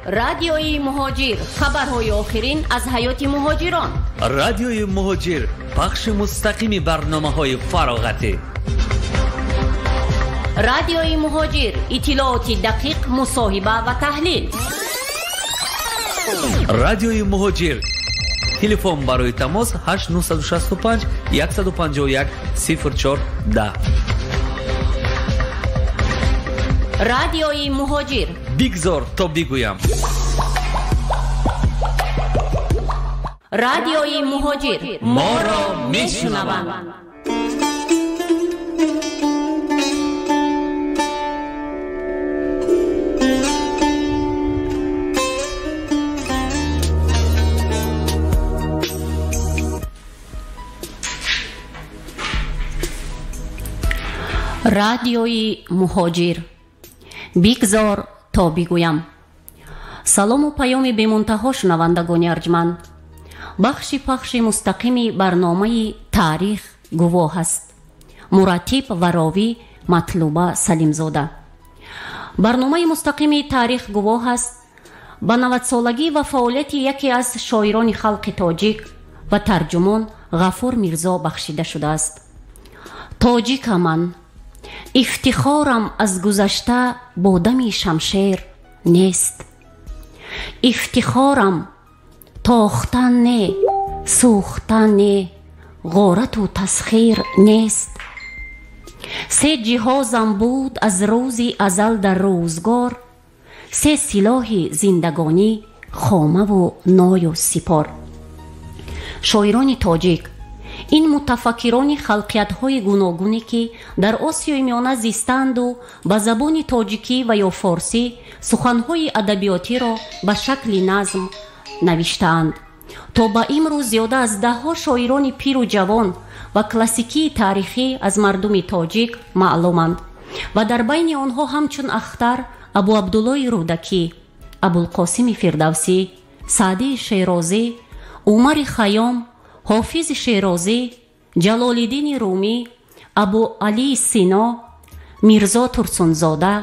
Радиои Муҳоҷир, хабарҳои охирин аз ҳаёти муҳоҷирон. Радиои Муҳоҷир, пахши мустақими барномаҳои фароғатӣ. Радиои Муҳоҷир, иттилооти дақиқ, мусоҳиба ва таҳлил. Радиои Муҳоҷир. Телефон барои тамос 8965 151 04 10. Радиои Муҳоҷир. Бигзор то бигӯям. Радиои Муҳоҷир. Моро мешунаванд. Радиои Муҳоҷир. Бигзор то бигӯям. Салому паёми бемунтаҳо, шунавандагони арҷманд. Бахши пахши мустақими барномаи «Таърих гувоҳ аст». Мураттиб ва ровӣ Матлуба Салимзода. Барномаи мустақими «Таърих гувоҳ аст» ба 90-солагӣ ва фаъолияти яке аз шоирони халқи тоҷик ва тарҷумон Ғафур Мирзо бахшида шудааст. Тоҷика ман, ифтихорам аз гузашта бо дами шамшер нест. Ифтихорам тохтан не, сӯхтан не, ғорату тасхир нест. Се ҷиҳозам буд аз рӯзи азал дар рӯзгор, се силоҳи зиндагонӣ, хомаву ною сипор. Шоирони тоҷик ин мутафаккирони халқиятҳои гуногуне, ки дар Осиёи Миёна зистанду ба забони тоҷикӣ ва ё форсӣ суханҳои адабиётиро ба шакли назм навиштаанд. То ба имрӯз зиёда аз даҳҳо шоирони пиру ҷавон ва классикии таърихӣ аз мардуми тоҷик маълуманд ва дар байни онҳо ҳамчун Ахтар, Абу Абдуллои Рӯдакӣ, Абулқосими Фирдавсӣ, Саъдии Шерозӣ, Умари Хайём, Ҳофизи Шерозӣ, Ҷалолиддини Румӣ, Абу Алии Сино, Мирзо Турсунзода,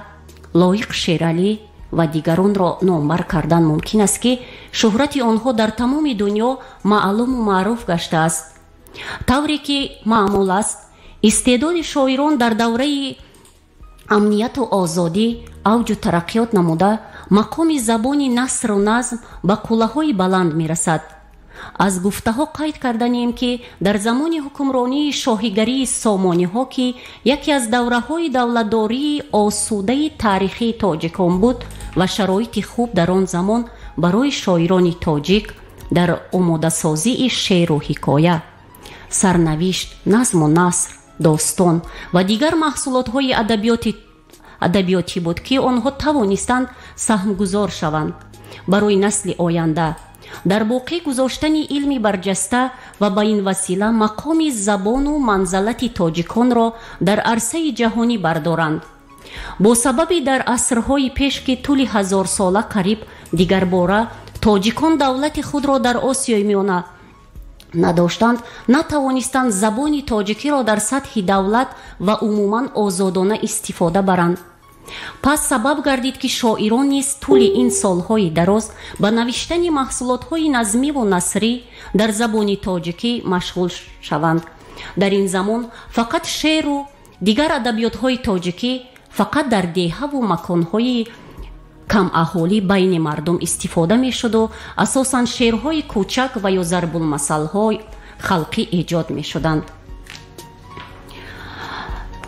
Лоиқ Шералӣ ва дигаронро номбар кардан мумкин аст, ки шӯҳрати онҳо дар тамоми дунё маълуму маъруф гаштааст. Тавре ки маъмул аст, истеъдоди шоирон дар давраи амнияту озодӣ авҷу тараққиёт намуда, мақоми забони насру назм ба қуллаҳои баланд мерасад. Аз гуфтаҳо қайд карданем, ки дар замони ҳукмронии шоҳигарии Сомониҳо, ки яке аз давраҳои давлатдории осудаи таърихии тоҷикон буд ва шароити хуб дар он замон барои шоирони тоҷик дар омодасозии шеъру ҳикоя, сарнавишт, назму наср, достон ва дигар маҳсулотҳои адабиётӣ буд, ки онҳо тавонистанд саҳмгузор шаванд барои насли оянда дар боқӣ гузоштани илми барҷаста ва ба ин васила мақоми забону манзалати тоҷиконро дар арсаи ҷаҳонӣ бардоранд. Бо сабаби дар асрҳои пеш, ки тӯли ҳазорсола қариб дигарбора тоҷикон давлати худро дар Осиёи Миёна надоштанд, натавонистанд забони тоҷикиро дар сатҳи давлат ва умуман озодона истифода баранд. Пас сабаб гардид, ки шоирон низ тӯли ин солҳои дароз ба навиштани маҳсулотҳои назмиву насрӣ дар забони тоҷикӣ машғул шаванд. Дар ин замон фақат шеъру дигар адабиётҳои тоҷикӣ фақат дар деҳаву маконҳои камаҳолӣ байни мардум истифода мешуду асосан шеърҳои кӯчак ва ё зарбулмасалҳо халқӣ эҷод мешуданд.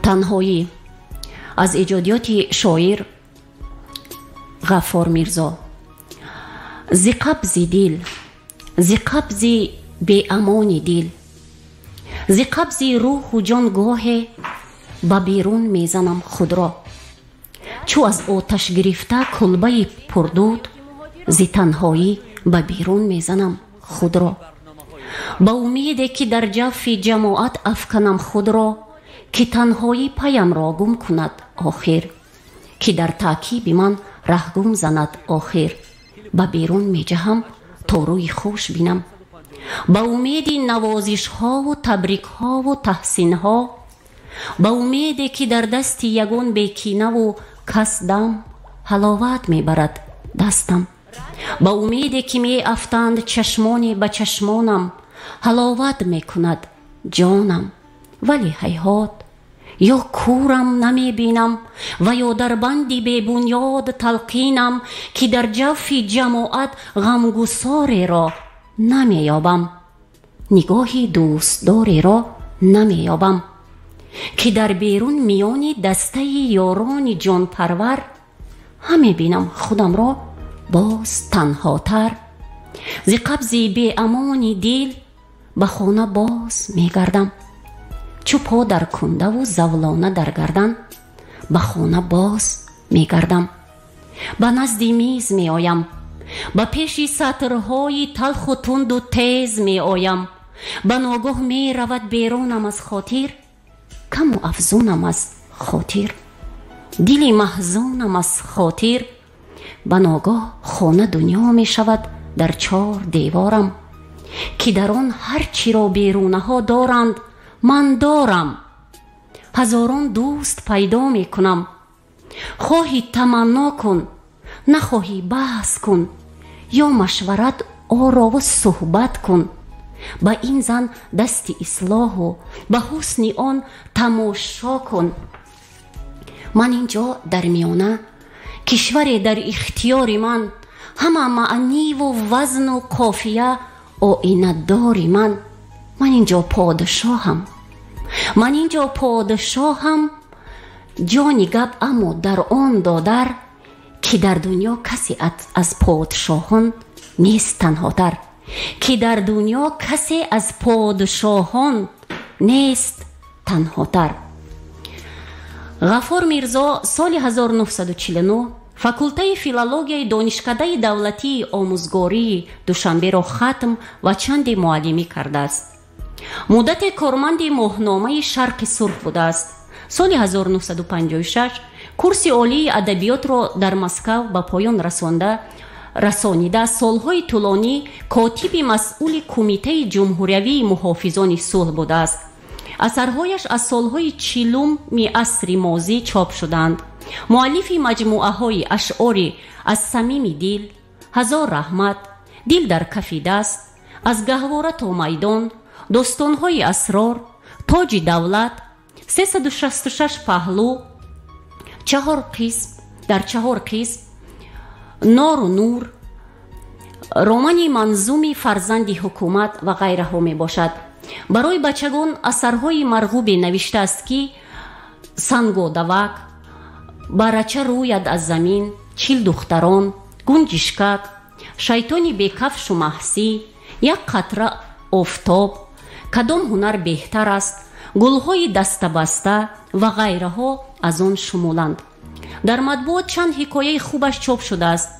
Танҳоӣ аз эҷодиёти шоир Ғаффор Мирзо. Зи қабзи дил, зи қабзи беамони дил, зи қабзи рӯҳу ҷон гоҳе ба берун мезанам худро. Чӯ аз оташ гирифта кулбаи пурдуд, зи танҳоӣ ба берун мезанам худро. Ба умеде ки дар ҷавфи ҷамоат афканам худро, ки танҳоӣ паямро гум кунад охир, ки дар таъкиби ман раҳгум занад охир. Ба берун меҷаҳам то рӯи хуш бинам, ба умеди навозишҳову табрикҳову таҳсинҳо, ба умеде ки дар дасти ягон бекинаву кас дам ҳаловат мебарад дастам. Ба умеде ки меафтанд чашмоне ба чашмонам, ҳаловат мекунад ҷонам. Вале ҳайҳот, ё кӯрам намебинам ва ё дар банди бебунёд талқинам, ки дар ҷавфи ҷамоат ғамгусореро намеёбам, нигоҳи дӯстдореро намеёбам, ки дар берун миёни дастаи ёрони ҷонпарвар ҳамебинам худамро боз танҳотар. Зи қабзи беамони дил ба хона боз мегардам, чӯ по дар кундаву завлона дар гардан ба хона боз мегардам. Ба назди миз меоям, ба пеши сатрҳои талху тунду тез меоям. Ба ногоҳ меравад берунам аз хотир, каму афзунам аз хотир, дили маҳзунам аз хотир. Ба ногоҳ хона дунё мешавад дар чор деворам, ки дар он ҳар чиро берунаҳо доранд ман дорам. Ҳазорон дӯст пайдо мекунам. Хоҳӣ таманно кун, нахоҳӣ баҳс кун, ё машварат орову суҳбат кун. Ба ин зан дасти ислоҳу ба ҳусни он тамошо кун. Ман ин ҷо дар миёна, кишваре дар ихтиёри ман, ҳама маъниву вазну қофия оинадори ман. Ман ин ҷо подшоҳам, ман ин ҷо подшоҳам. Ҷони гап аммо дар он додар, ки дар дунё касе аз подшоҳон нест танҳотар, ки дар дунё касе аз подшоҳон нест танҳотар. Ғафур Мирзо соли 1949 факултаи филологияи Донишкадаи давлатии омӯзгории Душанберо хатм ва чанде муаллимӣ кардааст. Муддате корманди моҳномаи Шарқи Сурх будааст. Соли 1956 курси олии адабиётро дар Москав ба поён расонида, солҳои тӯлонӣ котиби масъули Кумитаи ҷумҳуриявии муҳофизони сулҳ будааст. Асарҳояш аз солҳои 40-уми асри мозӣ чоп шуданд. Муаллифи маҷмӯаҳои ашъори «Аз самими дил», «Ҳазор раҳмат», «Дил дар кафи даст», «Аз гаҳвора то майдон», «Достонҳои асрор», «Тоҷи давлат», 366 паҳлӯ, чаҳор қисм, дар чаҳор қисм, «Нору нур», романи манзуми «Фарзанди ҳукумат» ва ғайраҳо мебошад. Барои бачагон асарҳои марғубе навиштааст, ки «Сангодавак», «Барача рӯяд аз замин», «Чил духтарон», «Гунҷишкак», «Шайтони бекафшу маҳсӣ», «Як қатра офтоб», «Кадом ҳунар беҳтар аст», «Гулҳои дастабаста» ва ғайраҳо аз он шумуланд. Дар матбуот чанд ҳикояи хубаш чоп шудааст.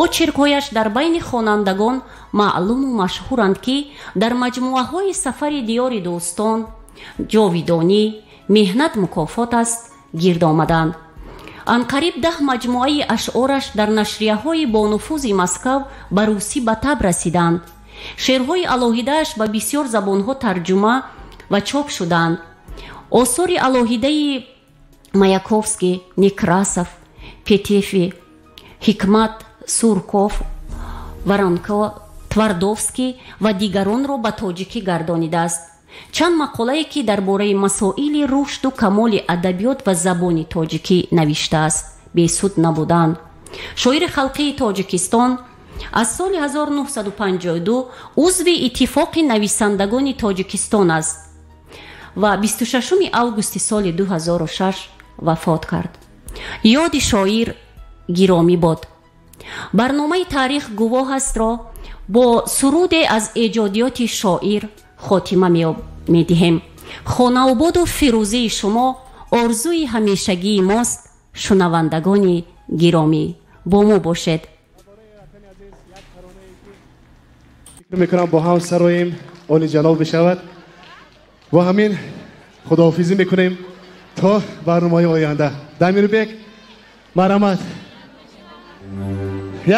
Очеркҳояш дар байни хонандагон маълуму машҳуранд, ки дар маҷмӯаҳои «Сафари диёри дӯстон», «Ҷовидонӣ», «Меҳнат мукофот аст» гирд омаданд. Анқариб 10 маҷмӯаи ашъораш дар нашрияҳои бонуфузи Москав ба русӣ ба таб расиданд. Шеърҳои алоҳидааш ба бисёр забонҳо тарҷума ва чоп шуданд. Осори алоҳидаи Маяковский, Некрасов, Петефи, Ҳикмат, Сурков, Воронко, Твардовский ва дигаронро ба тоҷикӣ гардонидааст. Чанд мақолае, ки дар бораи масоили рушду камоли адабиёт ва забони тоҷикӣ навиштааст, бесуд набуданд. Шоири халқии Тоҷикистон аз соли 1952 узви Иттифоқи нависандагони Тоҷикистон аст ва 26 августи соли 2006 вафот кард. Ёди шоир гиромӣ бод. Барномаи «Таърих гувоҳ астро» бо суруде аз эҷодиёти шоир хотима медиҳем. Хонаободу фирӯзии шумо орзуи ҳамешагии мост. Шунавандагони гиромӣ, бо мо бошед. Фикр мекунам бо ҳам сароем, оли ҷаноб бишавад. Бо ҳамин худоҳофизӣ мекунем то барномаи оянда. Дамирбек, марҳамат,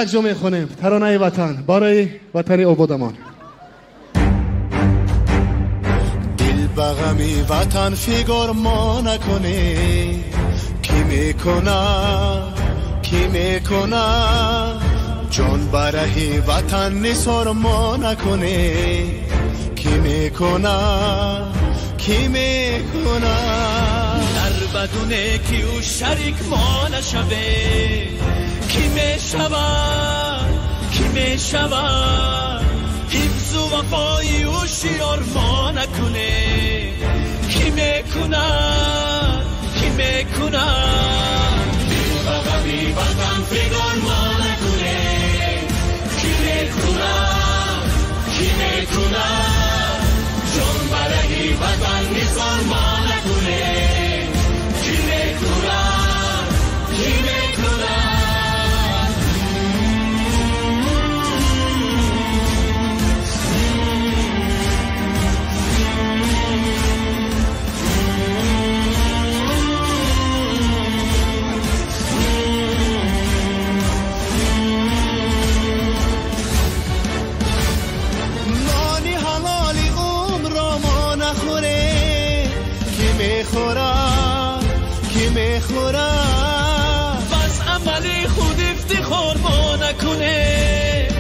якҷо мехонем таронаи ватан барои ватани ободамон. Дил ба ғами ватан фигор мо накунем, ки мекунад, ки мекунад. Ҷон бараҳи ватан нисор мо накунем, ки мекунад, ки мекунад. Дар бадуне ки ӯ шарик мо нашавем, ки мешавад, ки мешавад. Ҳифзу вафои ӯ шиёр мо накунем, ки мекунад, ки мекунад. Дил ба ғами ватан фигор мо накунем, ки мекунад, ки мекунад. Ҷон бараҳи ватан нисор мо накунем, ки мекунад, ки мекунад. Нони ҳалоли умрро мо нахӯрем, ки мехӯрад, ки мехӯрад. Бас амали худ ифтихор мо накунем,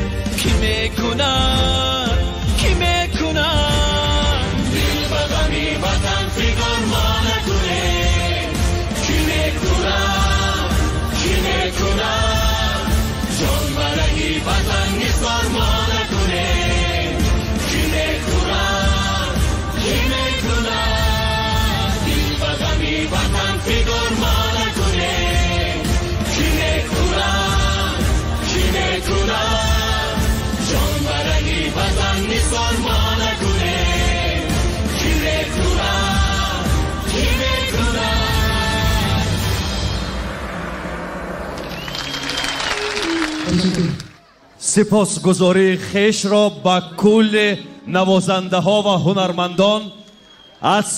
ки мекунад, ки мекунад. Дил ба ғами ватан фигор мо накунем, ки мекунад, ки мекунад. Ҷон бараҳи ватан нисор мо накунем, ки мекунад, ки мекунад. Дил ба ғами ватан фигор мо накунем, ки мекунад, ки мекунад. Ҷон бараҳи ватан нисор мо накунем, ки мекунад, ки мекунад. Сипосгузории хешро ба кулли навозандаҳо ва ҳунармандон аз